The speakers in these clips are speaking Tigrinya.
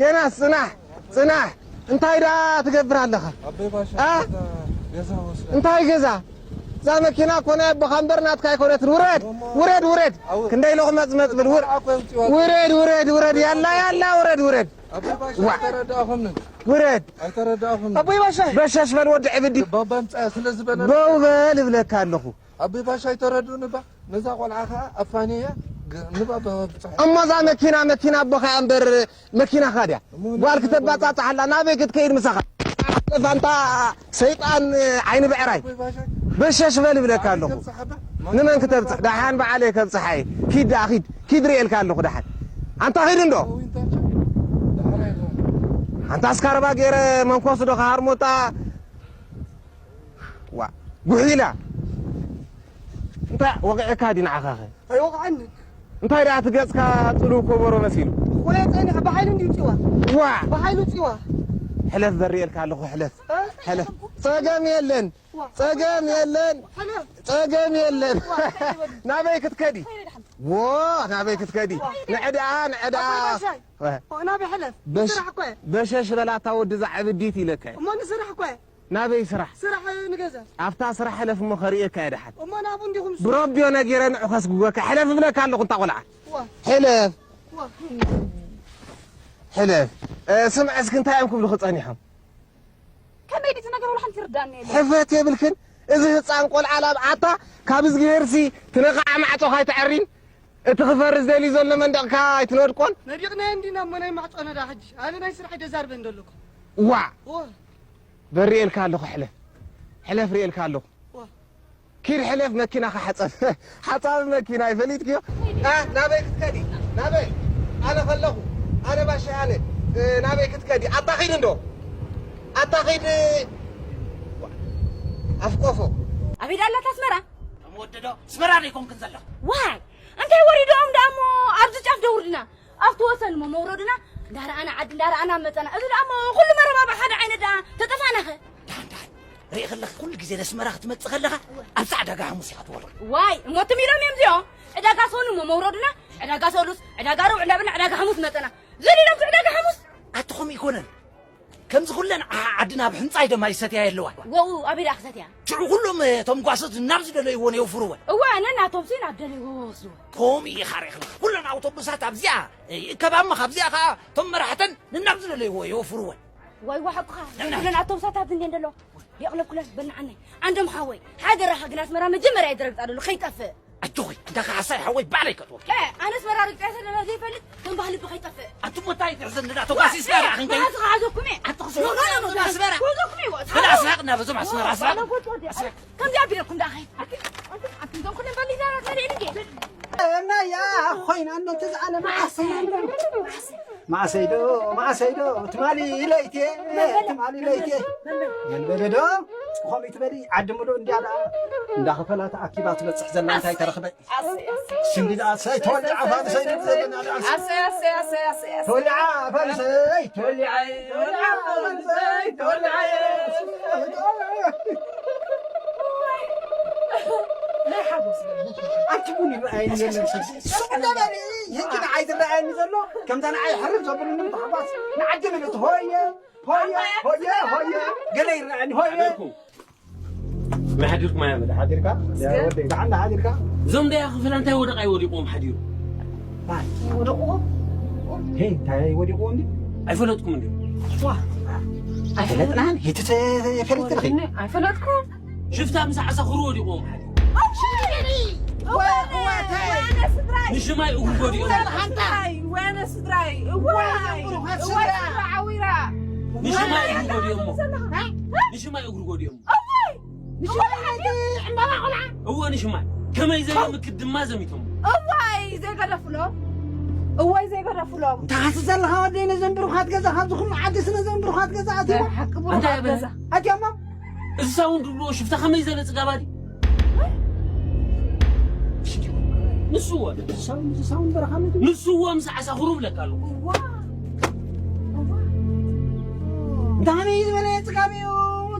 ዮናስ፣ ጽናሕ፣ ጽናሕ። እንታይ ደኣ ትገብር ኣለኻ? ኣቦይ ባሻ፣ ኣ? ገዛ፣ ገዛ ወስዳ። እንታይ ገዛ? እዛ መኪና እኮ ናይ ኣቦኻ እምበር ናትካ ኣይኮነትን። ውረድ፣ ውረድ፣ ውረድ። ኣው። ክንደይ ኢለ ክመጽመጽ ብል፣ ውር-፣ ኣኮ የምጽዋ። ውረድ፣ ውረድ፣ ውረድ። ያላ፣ ያላ፣ ውረድ፣ ውረድ። ኣቦይ ባሻ፣ ዋ። ኣይተረዳእኹምን። ውረድ። ኣይተረዳእኹምን። ኣቦይ ባሻ። በሸሽ በል ወዲ ዕብዲ። ባባ ምጻ ስለ ዝበለ። በው በል እብለካ ኣለኹ። ኣቦይ ባሻ ኣይተረድኡን እባ። ነዛ ቆልዓ ኸኣ ኣፋንያ ግ-፣ ንባባ ብጽሕ። እሞ እዛ መኪና፣ መኪና ኣቦኻ እምበር መኪናኻ ድያ? እሞ ጓል ንባባ ክተባጻጽሓላ ናበይ ክትከይድ ምሳኻ? ፋንታ ሰይጣን ዓይኒ ብዕራይ። ኣቦይ ባሻ። በሸሽ በል እብለካ ኣለኹ። ኣበይ ከብጽሓ እባ? ንመን ክተብጽሕ? ደሓን በዓለይ ከብጽሓ እየ። ኪድ ደኣ ኪድ። ኪድ ርእየልካ ኣለኹ ደሓን። ኣንታ ኪድ እንዶ። ኣንታ ኣስካረባ ገይረ መንኮስ ዶ ክሃርሞታ? ዋ፣ ጉሒላ። እንታይ ወቂዕካ ድዩ ንዓኻኸ? ኣይወቕዐኒ። እንታይ ደኣ እቲ ገጽካ ጽሉው ኮቦሮ መሲሉ? ቆየ ጸኒሐ ብሓይሉ እንድዩ ጽዋ። ዋ! ብሓይሉ ጽዋ። ሕለፍ በሪኤልካ ኣለኹ፣ ሕለፍ። እ? ሕለፍ። ጸገም የለን። ዋ። ጸገም የለን። ሕለፍ። ጸገም የለን። ዋ፣ እንታይ ይበል? ናበይ ክትከዲ? ከይደ ድሓን። ዎ፣ ናበይ ክትከዲ? ዋ። ንዕድኣ፣ ንዕድኣ። ኣቦይ ባሻይ። ወ-፣ ኦ፣ ናበይ ሕለፍ? በሽ-፣ ንስራሕ እኮ እየ። በሸሽ በላታ ወዲ እዛ ዕብዲት ኢለካ እየ። እሞ ንስራሕ እኮ እየ። ናበይ ስራሕ? ስራሕ ንገዛ። ኣብታ ስራሕ ሕለፍ እሞ ከርእየካ እየ ደሓን። እሞ ናብኡ እንዲኹም ስ- ብረቢዮ ነጊረ ንዑ ከስጉገካ። ሕለፍ እብለካ ኣለኹ እንታ ቆልዓ። ዋ። ሕለፍ። ዋ። ሕለፍ። እ፣ ስምዒ እስኪ እንታይ እዮም ክብሉኺ ጸኒሖም? ከመይ ድዩ እቲ ነገር ወላ ሓንቲ ይርዳኒ የለን። ሕፍረት የብልክን። እዚ ህጻን ቆልዓ ላብ ኣታ ካብ እዝግሄርሲ ትነኻዓ ማዕጾ ካይትዐሪን እቲ ክፈርስ ደልዩ ዘሎ መንደቕካ ኣይትነድቆን? ነዲቕናዮ እንዲና እሞ ናይ ማዕጾ ነዳ ሕጂ። ኣነ ናይ ስራሕ ደዛርበ እንደለኩ። ዋ። ዋ። በሪኤልካ ኣለኹ ሕለፍ። ሕለፍ ሪኤልካ ኣለኹ። ዋ። ኪድ ሕለፍ መኪናኻ ሓጸብ። ሓጻቢ መኪና ይፈሊጥክዮ? ኣ፣ ናበይ ክትከዲ? ናበይ? ኣነ ከለኹ፣ ኣነ ባሻ ኣነ፣ እ፣ ናበይ ክትከዲ? ኣታ ኺድ እንዶ። ኣታ ኺድ፣ ዋ፣ ኣፍቆፎ። ኣበይ ደኣ ኣላታ ኣስመራ? ከም ወደዶ ኣስመራ ዶ ኣይኮንክን ዘለኹ? ዋይ! እንታይ ወሪዶም ደኣ እሞ ኣብዚ ጫፍ ደውርድና? ኣብቲ ወሰን እሞ መውረድና እንዳረኣና ዓዲ እንዳረኣና መጸና። እዚ ደኣ እሞ ኩሉ መረባብዓ ሓደ ዓይነት ደኣ ተጠፋእናኸ? ደሓን፣ ደሓን። ርኢ ከለኺ ኩሉ ግዜ ነስመራ ክትመጽእ ከለኻ ኣብዛ ዕዳጋ ሓሙስ ኢኻ ትወርድ። ዋይ፣ እሞ ትም ኢሎም እዮም እዚኦም። ዕዳጋ ሰኑ እሞ መውረድና፣ ዕዳጋ ሰሉስ፣ ዕዳጋ ረቡዕ እንዳበልና ዕዳጋ ሓሙስ መጸና። ዘሊሎም ዕዳጋ ሓሙስ። ኣቲ ከምኡ ይኮነን። ከምዚ ኩለን ዓ-፣ ዓድና ኣብ ሕንጻይ ደማ ይሰትያ የለዋ። ወኡ፣ ኣበይ ደኣ ክሰትያ? ሽዑ ኩሎም እቶም ጓሶት ናብ ዝደለይዎ የውፍርወን። እወ፣ ነናቶም ሲ ናብ ደለይዎ ወስድወን። ከምኡ ኢኻ ርኢ ከለኻ። ኩለን ኣውቶቡሳት ኣብዚኣ ይእከባ እሞ ካብዚኣ ኸኣ እቶም መራሕተን ነናብ ዝደለይዎ የውፍርወን። ዋይ፣ ዋይ፣ ሓቅኻ። ነና። ኩለን ኣውቶቡሳት ኣብዚ እንድየን ደለዋ። የቕለብኩለን በናዓናይ። ዓንዶም ሓወይ፣ ሓደራኻ ግን ኣስመራ መጀመርያ እየ ዝረግጻ ደሎ፣ ከይጠፍእ። ኣጆኺ፣ እንዳ ካሕሳይ ሓወይ ባዕለይ ከእትወኪ። እ፣ ኣነ ኣስመራ ረግጸያ ስለ ዘይፈልጥ፣ ከም ባህሊ ብኸይጠፍእ። ኣቱም እንታይ ትሕዘኒ እንዳ ተጓሲስና ደኣ ክንከይድ? መሓዝኻ ሓዘኩም እየ። ኣቱም ኖ፣ ኖ፣ ኖ፣ ኖ፣ ኣስመራ። ክሕዘኩም እየ፣ ወ-፣ በል ኣስራቕ እና በዞም ኣስመራ፣ ኣስራቕ። ኣነ ጎጆ ወዲ። ኣስራቕ። ከምዚ ኣቢለኩም ደኣ ኸይድ። ኣቲ፣ ኣቲ፣ ኣቲ፣ እዞም ኩሎም በሊና መሪዕን እንዴ? እመያ ኮይና እንዶ ትዝኣለ መዓሰ። መዓሰይዶ፣ መዓሰይዶ፣ ትማሊ ለይቴ፣ ትማሊ ለይቴ። መንበደዶ፣ ኾም ይትበሊ፣ ዓዲ ምሉእ እንዲያ ደኣ፣ እንዳኸፈላ ተኣኪባ ትበጽሕ ዘላ እንታይ ተረኽበ? ኣሰይ፣ ኣሰይ። ሽንዲ ደኣ፣ ኣሰይ፣ ተወሊዓ ፋንሰይ ድምፂ ዘለና ደኣ፣ ኣሰይ። ኣሰይ፣ ኣሰይ፣ ኣሰይ፣ ኣሰይ፣ ኣሰይ። ተወሊዓ ፋንሰይ፣ ተወሊዓ፣ ተወሊዓ ፋንሰይ፣ ተወሊዓ። ናይ ሓጎስ ኣንቲ ቡን ይረኣየኒ የለን። ሱቕ እንዳበሊ፣ ሕጂ ንዓይ ዝረኣየኒ ዘሎ፣ ከምዛ ንዓይ ሕርር ዘብሉኒ ብታሕጓስ፣ ንዓዲ ምልእቲ ሆየ፣ ሆየ፣ ሆየ፣ ሆየ፣ ገለ ይረኣየኒ፣ ሆየ። ሓደርኩም። መሓዲርኩም ኣያ በለ። ሓዲርካ? ያ ወደይ፣ ደሓን ሓዲርካ? እዞም ደያ ክፍላ እንታይ ወደቕ ኣይወዲቑዎም ሓዲሩ? ማን? ወደቑዎ? ሄይ፣ እንታይ ወዲቑዎ እንዲ? ኣይፈለጥኩም እንዲ? ዋ፣ ኣይፈለጥናን? ሄይ፣ ትተ-፣ ፈሊጥካ ኸይ? ኣይፈለጥኩም። ሽፍታ ምስ ዓሳኽሩ ወዲቑዎም ሓዲሩ። ንሽማይ እግሩ ጎዲኦም። ወያነ ስድራይ፣ ወያነ ስድራይ፣ እዋይ፣ እዋይ፣ ስድራ ዓዊራ። ንሽማይ እግሩ ጎዲኦሞ። ንሽማይ እግሩ ጎዲኦሞ። እዋይ! ንሽማይ ነቲ ዕምባባ ቆልዓ። እወ፣ ንሽማይ። ከመይ ዘየምክት ድማ ዘሚቶም። እዋይ፣ ዘይገደፉሎም። እዋይ፣ ዘይገደፉሎም። እንታ ኻትስ ዘለኻ ወደይ፣ ነዘን ብሩኻት ገዛ፣ ካብዚ ኩሉ ዓዲ ስለ ዘን ብሩኻት ገዛ ኣትዮም። ሓቂ እንታይ ብሩኻት በለ? ገዛ። ኣትዮሞ። እዚ ሳውን ድብልዎ ሽፍታ ከመይ ዘለ ጽጋባ ድዩ? ንሱ እወ። ሳውን፣ ሳውን በረኻ መቱ። ንሱ እወ ምስ ዓሳኹሩ ብለካ ኣለኹ። እዋ። እዋ። እንታይ ዝበለ ጽጋብ እዩ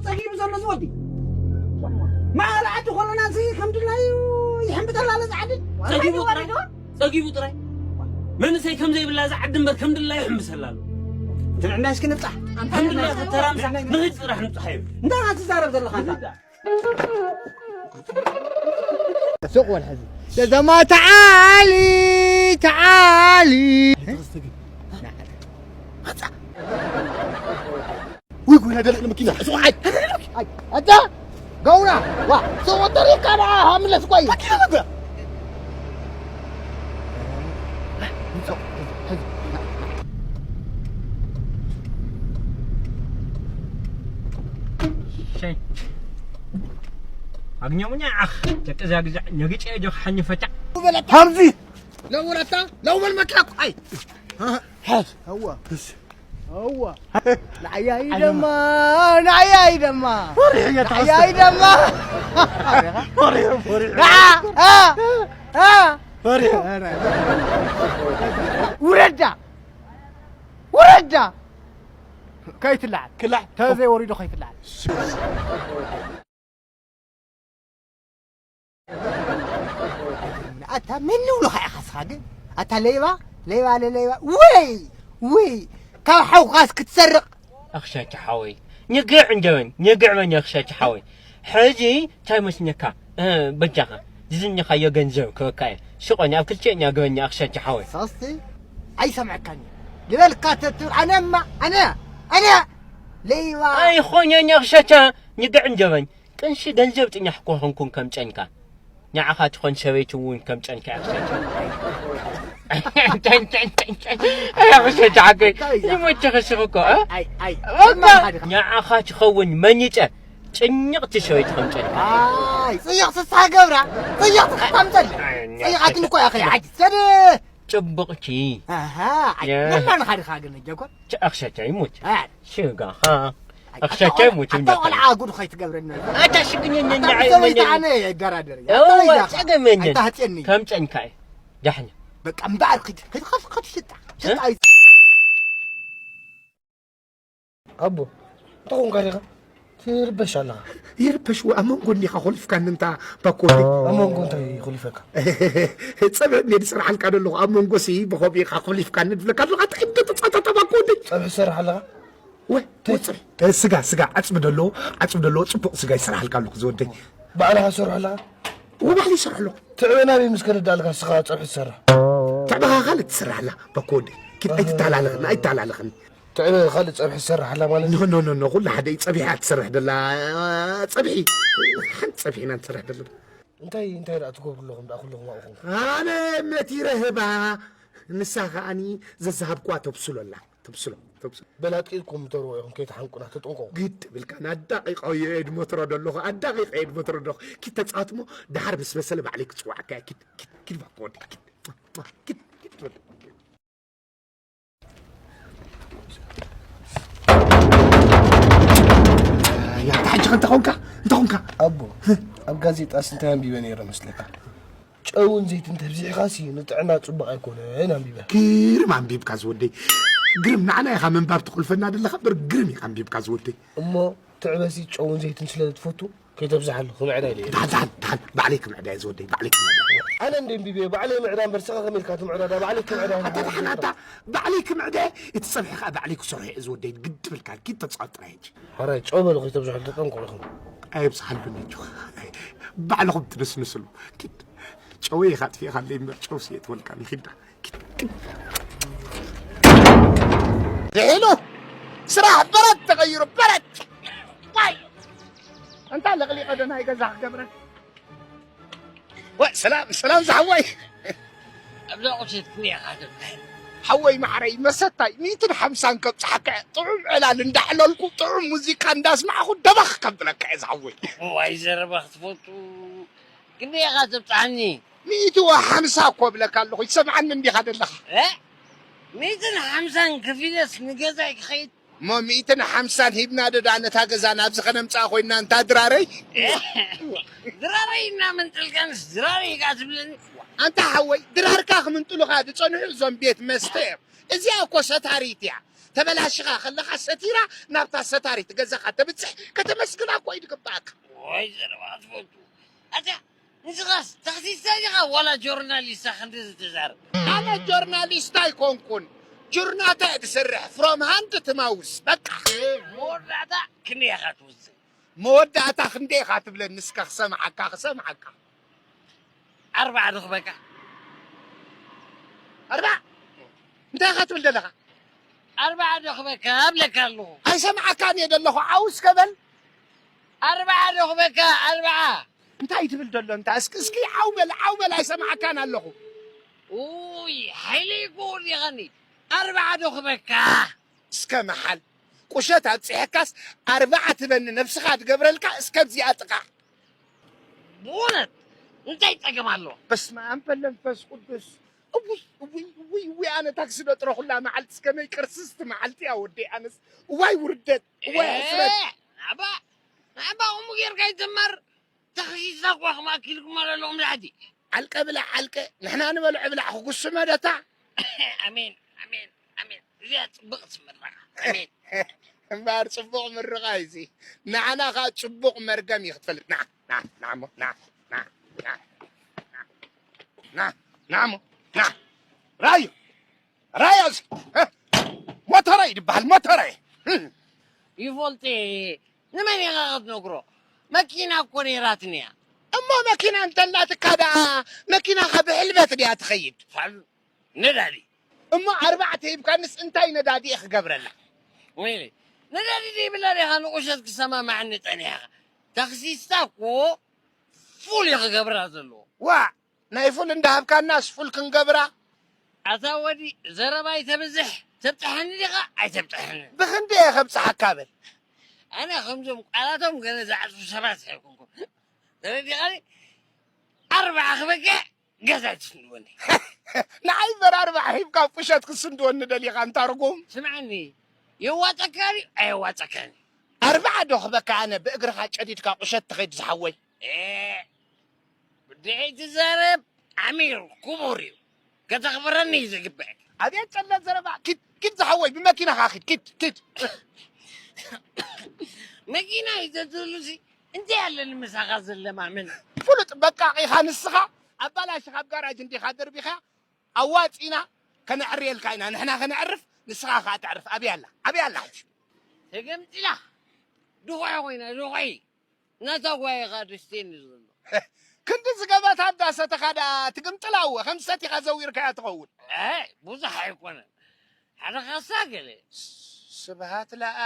ጸጊቡ ዘሎ እዚ ወዲ? መዓል ዓዲ ኮሎና እዚ ከም ድላዩ ይሕምብጠላ ኣሎ እዚ ዓዲ። ጸጊቡ ጥራይ፣ ጸጊቡ ጥራይ። መንእሰይ ከም ዘይብላ እዚ ዓዲ እምበር ከም ድላዩ ይሕምብሰላ ኣሎ። ትንዕና እስኪ ንብጻሕ። ኣንታ ኣልሓምዱሊላህ፣ ተራምሳ ንኽድ ጥራሕ ንብጻሕ እዩ። እንታይ ኢኻ ትዛረብ ዘለኻ ኣንታ? ሱቕ በል ሕዚ። ተዘማተዓሊ ተዓሊ ውይ ጉይና ደልቕ መኪና ሱቕ ዓይ ኣታ ገውራ ዋ ሱቕ ተሪካ ደኣ ሃምለስ ቆይ ሸይ ኣግኘሙኛ ዓኽ ደቂ እዛ ግዛዕ ነግጨ ጆኽ ሓኝፈታ ሃምዚ ለውረታ ለውመል መኪና ቆይ ሓዝ እዋ እዋ ንዓያይ ደማ ንዓያይ ደማ ንዓያይ ደማ ውረዳ ውረዳ ከይትልዓል ክላዕ ተዘይ ወሪዶ ከይትልዓል ኣታ መን ንብሉኻ ኢኻ ስኻ ግን ኣታ ለይባ ለይባ ለለይባ ወይ ወይ ካብ ሓውኻስ ክትሰርቕ ኣኽሻኪ ሓወይ ንግዕ እንጀበን ንግዕ በን ኣኽሻኪ ሓወይ ሕዚ እንታይ መስለካ በጃኻ ዝዝንኻዮ ገንዘብ ክበካ እየ ሽቆኒ ኣብ ክልቲኤን ያግበኒ ኣኽሻኪ ሓወይ ሶስቲ ኣይሰምዐካን እዩ ዝበልካ ተትብል ኣነማ ኣነ ኣነ ለይባ ኣይኾነን ኣኽሻኪ ንግዕ እንጀበን ቅንሺ ገንዘብ ጥኛሕ ኮኾንኩን ከም ጨንካ ንዓኻ ትኾን ሰበይቲ እውን ከም ጨንካ ያኽሰች ያኽሰች ዓገይ ይሞቸኸ ሽኽኮ ንዓኻ ትኸውን መኒጨ ጭንቕቲ ሰበይቲ ከም ጨንካ ፅይቕ ስሳ ገብራ ፅይቕ ትኸታምፀል ፅይቓትን እኮ ያኸ ዓጅ ሰደ ጽቡቕኪ ነማን ኻድኻ ግን ጀኮ ኣኽሸቻ ይሙት ሽጋኻ ኣኽሸቻ ይሙት ኣታ ቆልዓ ጉድ ኸይትገብረኒ ኣታ ሽግኘ ኣነ ይደራደር ጸገመ ከም ጨንካ ዳሕኒ በቃ እምበኣር ኸይድ ኸይድ ኸይድ ሽጣ ሽጣ ኣቦ እንታይ ኮንካ ዲኻ ትርበሽ ኣለኻ ይርበሽ ኣብ መንጎ እንዲኻ ኮሊፍካኒ እንታ ባኮ ወደይ ኣብ መንጎ እንታይ ኮሊፈካ ጸብሒ እኔ ዝሰርሓልካ ደለኹ ኣብ መንጎ ሲ ብኸምኡ ኢኻ ኮሊፍካኒ ዝብለካ ኣለኻ እንታይ እንደ ተጻታታ ባኮ ወደይ ጸብሒ ትሰርሕ ኣለኻ ወይ ወይ ጸብሒ ስጋ ስጋ ዓጽሚ ደለዎ ዓጽሚ ደለዎ ጽቡቕ ስጋ ይሰርሓልካ ኣለኹ ዝወደይ ባዕልኻ ትሰርሖ ኣለኻ ወባዕሊ ይሰርሖ ኣለኹ ትዕበ ናበይ ምስ ከደ ዳልካ ስኻ ጸብሒ ትሰርሕ ትዕበኻ ካልእ ትሰርሕ ኣላ ባኮ ወደይ ኪድ ኣይትተሃላለኽኒ ኣይተሃላለኽኒ ትዕበ ካልእ ጸብሒ ትሰርሕ ኣላ ማለት እዩ። ኖ ኖ ኖ ኩሉ ሓደ እዩ ጸብሒ እያ ትሰርሕ ደላ ጸብሒ ሓንቲ ጸብሒ ኢና ንሰርሕ ደለና። እንታይ እንታይ ደኣ ትገብሩ ኣለኹም ደኣ ኩልኹም ኣብኹም። ኣነ መቲረ ህባ ንሳ ከኣኒ ዘዝሃብኩዋ ተብስሎ ኣላ ተብስሎ ተብስሎ። በል ኣጥቂጥኩም ተርዎ ኢኹም ከይትሓንቁና ተጠንቀቑ። ግድ ብልካ ኣዳቒቐዮ እየ ድመትሮ ደለኹ ኣዳቒቐ እየ ድመትሮ ደለኹ ኪድ ተጻወትሞ ደሓር ምስ በሰለ ባዕለይ ክጽውዓካ እየ ኪድ ኪድ ኪድ ባኮ ወዲ ኪድ ኪድ ኪድ ትበል። ያታ ሕጂ ከ እንተኾንካ እንተኾንካ ኣቦ ኣብ ጋዜጣስ እንታይ ኣንቢበ ነይረ መስለካ ጨውን ዘይትን ተብዚሕኻሲ ንጥዕና ፅቡቅ ኣይኮነን ኣንቢበ ግርም ኣንቢብካ ዝወደይ ግርም ንዓና ኢኻ ምንባብ ትኹልፈና ደለኻ እምበር ግርም ኢኻ ኣንቢብካ ዝወደይ እሞ ትዕበሲ ጨውን ዘይትን ስለ ትፈቱ ከይተብዝሓሉ ክምዕዳ ኢለ እየ። ደሓን ደሓን ደሓን ባዕለይ ክምዕዳ እየ ዝወደይ ባዕለይ ክምዕዳ። ኣነ እንደ ኣንቢበዮ ባዕለይ ምዕዳ እምበር ስኻ ከመይ ኢልካ ትምዕዶ ኣዳ ባዕለይ ክምዕዳ ኢለ። ኣታ ደሓን ኣታ ባዕለይ ክምዕደ እቲ ጸብሒ ከኣ ባዕለይ ክሰርሖ እየ ዝወደይ ግድ በልካ ኪድ ተጻወት ጥራይ ሕጂ። ሓራይ ጨው በሉ ከይተብዝሓሉ ተጠንቀቑ ኢኹም። ኣይብዝሓሉን ሕጂ ባዕልኹም ትንስንስሉ ኪድ ጨወይ ኢኻ ኣጥፊእኻለይ እምበር ጨውሲ እየ ትበልካኒ ኪዳ። ድሒኑ ስራሕ በረት ተቐይሩ በረት ዋይ እንታ ለቕሊቐ ዶ ናይ ገዛ ክገብረ ወ ሰላም ሰላም ዝሓወይ ኣብዛ ቁሸት ክንያኻ ትብታይ ሓወይ ማዕረይ መሰታይ ሚእትን ሓምሳን ከብፅሓካ እየ ጥዑም ዕላል እንዳዕለልኩ ጥዑም ሙዚቃ እንዳስማዕኹ ደበኽ ከብለካ እየ ዝሓወይ ዋይ ዘረባ ክትፈቱ ክንደይ ኢኻ ተብፅሓኒ ሚእቲ ወሓምሳ እኮ እብለካ ኣለኹ ይሰምዓኒ እንዲኻ ዘለኻ እ ሚእትን ሓምሳን ከፊለስ ንገዛይ ክኸይድ እሞ ሚእትን ሓምሳን ሂብና ዶ ደኣ ነታ ገዛ ናብዚ ከነምፅኣ ኮይንና እንታ ድራረይ ድራረይ እናመንጠልካንስ ድራረይ ኢኻ ትብለኒ ኣንታ ሓወይ ድራርካ ክምንጥሉኻ ዝፀንሑ እዞም ቤት መስተ እዮም እዚኣ እኮ ሰታሪት እያ ተበላሽኻ ከለኻ ሰቲራ ናብታ ሰታሪት ገዛኻ ተብፅሕ ከተመስግና እኮ እዩ ዝግባኣካ ወይ ዘረባ ትፈልጡ ኣታ ንስኻስ ታክሲስታ ዲኻ ዋላ ጆርናሊስታ ክንድዚ ትዛረብ ኣነ ጆርናሊስት ኣይኮንኩን ጆርናታ እየ ትሰርሕ፣ from hand to mouth፣ በቃ። መወዳእታ ክንደይ ኢኻ ትውስን? መወዳእታ ክንደይ ኢኻ ትብለኒ? እስከ ክሰምዓካ፣ ክሰምዓካ። ኣርባዓ ዶ ክበካ? ኣርባዓ? እንታይ ኢኻ ትብል ዘለኻ? ኣርባዓ ዶ ክበካ እብለካ ኣለኹ። ኣይሰምዓካን እየ ዘለኹ፣ ዓው እስከ በል። ኣርባዓ ዶ ክበካ? ኣርባዓ። እንታይ ትብል ዘሎ እንታ? እስኪ፣ እስኪ ዓው በል፣ ዓው በል፣ ኣይሰምዓካን ኣለኹ። ውይ፣ ሓይለይ እኮ ወዲኻኒ። ኣርባዓ ዶ ክበካ? እስከ መሓል። ቁሸት ኣብጺሐካስ ኣርባዓ ትበኒ ነብስኻ ትገብረልካ እስከ ኣብዚኣ ጥቓዕ። ብእውነት እንታይ ጸገም ኣለዎ? በስመ ኣብ ወመንፈስ ቅዱስ። እውይ፣ እውይ፣ እውይ፣ እውይ፣ ኣነ ታክሲ ዶ ጥረ ኩላ መዓልቲ እስከመይ ቅርስስቲ መዓልቲ እያ ወደይ ኣነስ። እዋይ ውርደት፣ እዋይ ሕስረት። ናባ፣ ናባ ከምኡ ጌርካ ይትመር። ተኸሲስና እኳ ከም ኣኪልኩም ኣለለኹም ላሕቲ። ዓልቀ ብላዕ ዓልቀ፣ ንሕና ንበልዖ ብላዕ ክጉስመ ደታ። ኣሜን፣ ኣሜን፣ ኣሜን። እዚኣ ጽብቕቲ ምርቓ። ኣሜን። እምበኣር ጽቡቕ ምርቓ እዩ እዚ። ንዓና ኸኣ ጽቡቕ መርገም እዩ ክትፈልጥ። ና፣ ና፣ ና እሞ፣ ና፣ ና፣ ና፣ ና፣ ና፣ ና እሞ፣ ና። ራዩ፣ ራዩ እዚ። እ? ሞተረይ ዝበሃል፣ ሞተረይ። እ። ይፈልጥ እየ። ንመን ኢኻ ክትነግሮ? መኪና እኮ ነይራትኒ እያ። እሞ መኪና እንተላትካ ደኣ፣ መኪናኻ ብሕልበት ድያ ትኸይድ? ፋሉ፣ ነዳዲ። እሞ ኣርባዕተ ሂብካንስ እንታይ ነዳዲ እየ ክገብረላ? ወይለይ፣ ነዳዲ ዘይብላ ዲኻ ንቑሸት ክሰማማዓኒ ጸኒሕኻ? ታክሲስታ እኮ ፉል እየ ክገብራ ዘለዎ። ዋእ! ናይ ፉል እንዳሃብካናስ ፉል ክንገብራ? ኣታ ወዲ፣ ዘረባ ኣይተብዝሕ። ተብጽሓኒ ዲኻ? ኣይተብጽሓኒ። ብኽንደይ እየ ከብጽሓካ በል? ኣነ ከምዞም ቃላቶም ገለ ዝዓጽፉ ሰባት ኣይኮንኩን። ተረዲኻኒ? ኣርባዓ ክበቅዕ ገዛ ትስንድወኒ። ንዓይ እምበር ኣርባዓ ሂብካ ቁሸት ክስንድወኒ ደሊኻ እንታ ርጉም? ስምዓኒ፣ የዋጸካ ድዩ ኣየዋጸካን? ኣርባዓ ዶ ክበካ ኣነ ብእግርኻ ጨዲድካ ቁሸት ትኸይድ ዝሓወይ? ኤ፣ ብድዐይ ትዛረብ ዓሚር ክቡር እዩ። ከተኽብረኒ እዩ ዝግበእ። ኣቤት ጨለት ዘረባ። ኪድ፣ ኪድ ዝሓወይ፣ ብመኪናኻ ኪድ፣ ኪድ፣ ኪድ። መኪና እዩ ዘትህሉሲ፣ እንታይ ኣለኒ ምሳኻ ዘለማምን? ፍሉጥ በቃ ኢኻ ንስኻ። ኣባላሽኻ ኣብ ጋራጅ እንዲኻ ደርቢኻ፣ ኣዋጺና ከነዕርየልካ ኢና። ንሕና ከነዕርፍ፣ ንስኻ ኸኣ ተዕርፍ። ኣብያ ኣላ፣ ኣብያ ኣላ ሕጂ። ተገምጢላ። ድኾዒ ኮይና፣ ድኾዒ። ናታ ጓሂ ኸኣ ደስቴኒ ዘሎ። ክንዲ ዝገበታ እንዳሰተኻ ደኣ ትግምጥላ እወ፣ ከም ሰቲኻ ዘዊርካያ ትኸውን። ኣይ፣ ብዙሕ ኣይኮነን። ሓደ ካሳ ገለ። ስብሃት ለኣ።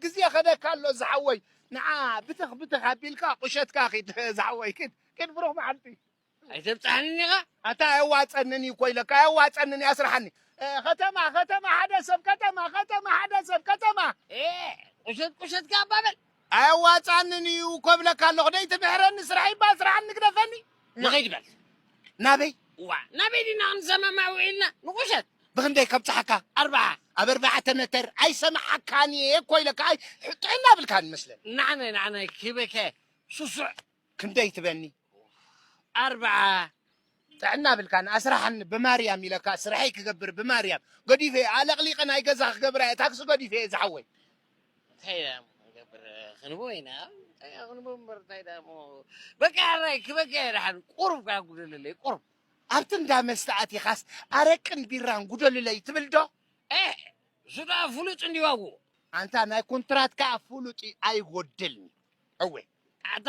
ግዜ ኸደካ ኣሎ ዝሓወይ። ንዓ ብትኽ ብትኽ ኣቢልካ ቁሸትካ ኪድ ዝሓወይ። ኪድ፣ ኪድ ብሩኽ መዓልቲ። ኣይተብጽሓንን ኢኻ? ኣታ ኣየዋጸንን እዩ እኮ ኢለካ፣ ኣየዋጸንን እዩ፣ ኣስርሓኒ። እ፣ ኸተማ፣ ኸተማ፣ ሓደ ሰብ፣ ከተማ፣ ኸተማ፣ ሓደ ሰብ፣ ከተማ። ኤ፣ ቁሸት፣ ቁሸት ከኣ ኣባበል። ኣየዋጻንን እዩ እኮ እብለካ ኣለኹ። ደይ ትምሕረኒ፣ ስራሕ ይባ፣ ስራሕ ንግደፈኒ። ንኸይድ በል። ናበይ? ዋ፣ ናበይ ዲና ክንሰማማዕ ውዒልና? ንቁሸት። ብኽንደይ ከብጽሓካ? ኣርብዓ። ኣብ ኣርባዕተ መተር ኣይሰምዓካን እየ እኮ ኢለካ። ኣይ፣ ጥዕና ብልካን መስለን። ንዓናይ፣ ንዓናይ፣ ክበከ፣ ሱሱዕ። ክንደይ ትበኒ? ኣርብዓ። ጥዕና ብልካን፣ ኣስራሕኒ ብማርያም ኢለካ፣ ስራሐይ ክገብር ብማርያም። ገዲፈ፣ ኣለቕሊቐ ናይ ገዛ ክገብራ እየ፣ ታክሲ ገዲፈ እየ ዝሓወይ። እንታይ ደኣ እሞ ክንገብር፣ ክንቦ ኢና። እንታይ ደኣ ክንቦ እምበር፣ እንታይ ደኣ እሞ። በቃ፣ ሕራይ ክበቃ እየ ደሓን፣ ቁሩብ ከኣ ጉደለለይ፣ ቁሩብ። ኣብቲ እንዳ መስተ ኣቲኻስ፣ ኣረቅን ቢራን ጉደሉለይ ትብል ዶ? ኤ፣ እሱ ደኣ ፍሉጥ እንድዩ ዋግኡ። ኣንታ ናይ ኮንትራት ከኣ ፍሉጥ እዩ፣ ኣይጎድልን። እወ። ኣታ፣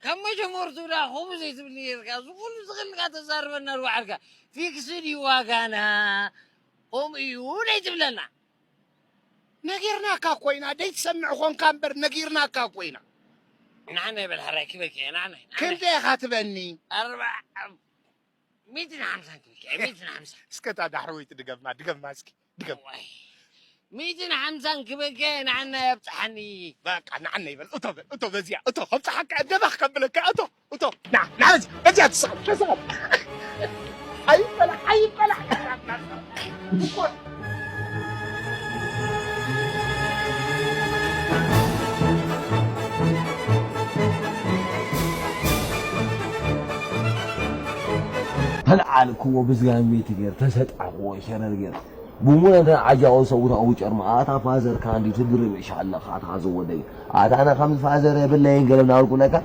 ካብ መጀመርቱ ደኣ ከምኡ ዘይትብል ነይርካ፣ እዚ ኩሉ ዝኽልካ ተዛርበና ዝወዓልካ። ፊክስድ እዩ ዋጋና፣ ከምኡ እዩ ደይትብለና። ነጊርናካ እኮ ኢና፣ ደይትሰምዕ ኾንካ እምበር ነጊርናካ እኮ ኢና። ንዓናይ በል ሕራይ ክበኪ፣ ንዓናይ፣ ንዓናይ። ክንደይ ኢኻ ትበኒ? ኣርባዓ፣ ሚእትን ሓምሳን ክበኪ፣ ሚእትን ሓምሳን። እስከ እታ ዳሕረወይቲ ድገማ፣ ድገማ እስኪ፣ ድገም። ዋይ። ሚእትን ሓምሳን ክበኪ፣ ንዓናይ ኣብጽሓኒ። በቃ፣ ንዓናይ በል፣ እቶ በል፣ እቶ በዚያ፣ እቶ፣ ከብጽሓካ፣ ደበኽ ከብለካ፣ እቶ። እቶ፣ ና፣ ና፣ በዚያ፣ በዚያ ትስቐል፣ ተስቐል። ኣይበላዕ፣ ኣይበላዕ። ተልዓልክዎ ብዝጋን ቤት ገይር፣ ተሰጣዕክዎ ሸረር ገይር። ብሙነ እንተ ዓጃው ሰውታ ውጨር መኣታ ፋዘር ካንዲ ትግርም ይሻለኻ ኣታ ዝወደይ። ኣታ ኣነ ከም ፋዘር የብለይን ገለ እናበልኩ ነካ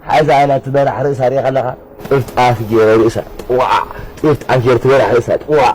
ሓዛ ኢላ ትበራሕ ርእሳ ሪኢኻ ኣለኻ። ጥፍጣፍ ገይረ ርእሳ ጥዋዕ፣ ጥፍጣፍ ገይረ ትበራሕ ርእሳ ጥዋዕ።